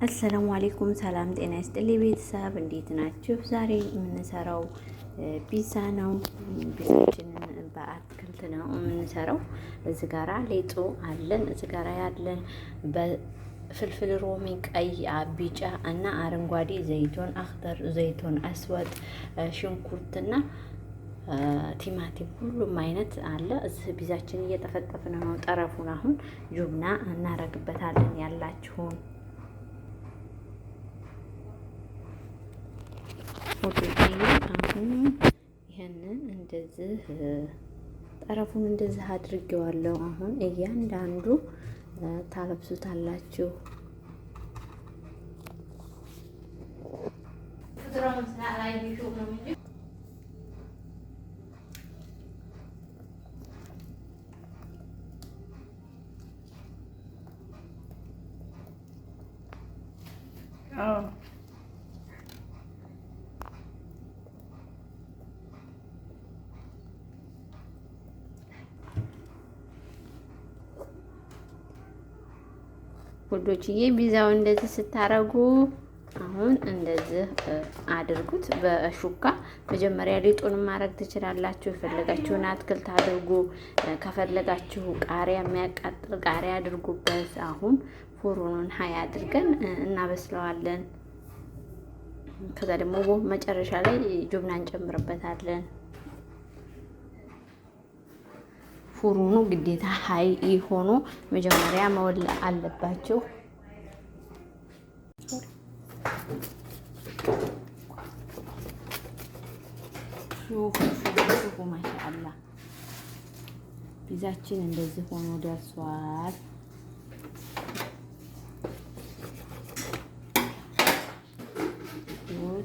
አሰላሙ አሌይኩም ሰላም ጤና ይስጥልኝ ቤተሰብ እንዴት ናችሁ? ዛሬ የምንሰራው ፒዛ ነው። ፒዛችንን በአትክልት ነው የምንሰራው። እዚህ ጋራ ሌጦ አለን። እዚህ ጋራ ያለን በፍልፍል ሮሚ፣ ቀይ፣ ቢጫ እና አረንጓዴ ዘይቶን አክተር፣ ዘይቶን አስወጥ፣ ሽንኩርትና ቲማቲም ሁሉም አይነት አለ። እዚህ ፒዛችን እየጠፈጠፍን ነው። ጠረፉን አሁን ጁብና እናረግበታለን ያላችሁን አሁን ይህንን እንደዚህ ጠረፉን እንደዚህ አድርጌዋለሁ። አሁን እያንዳንዱ ታለብሱታላችሁ። ውዶችዬ ፒዛው እንደዚህ ስታረጉ አሁን እንደዚህ አድርጉት በሹካ። መጀመሪያ ሊጡን ማድረግ ትችላላችሁ። የፈለጋችሁን አትክልት አድርጉ። ከፈለጋችሁ ቃሪያ፣ የሚያቃጥል ቃሪያ አድርጉበት። አሁን ፉሩኑን high አድርገን እናበስለዋለን። ከዛ ደግሞ መጨረሻ ላይ ጁብና እንጨምርበታለን። ፉሩኑ ግዴታ high ሆኖ መጀመሪያ መወላ አለባችሁ። ሹፉ ማሻአላ ፒዛችን እንደዚህ ሆኖ ደርሷል።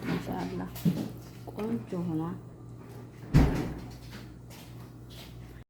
ማሻአላ ቆንጆ ሆኗል።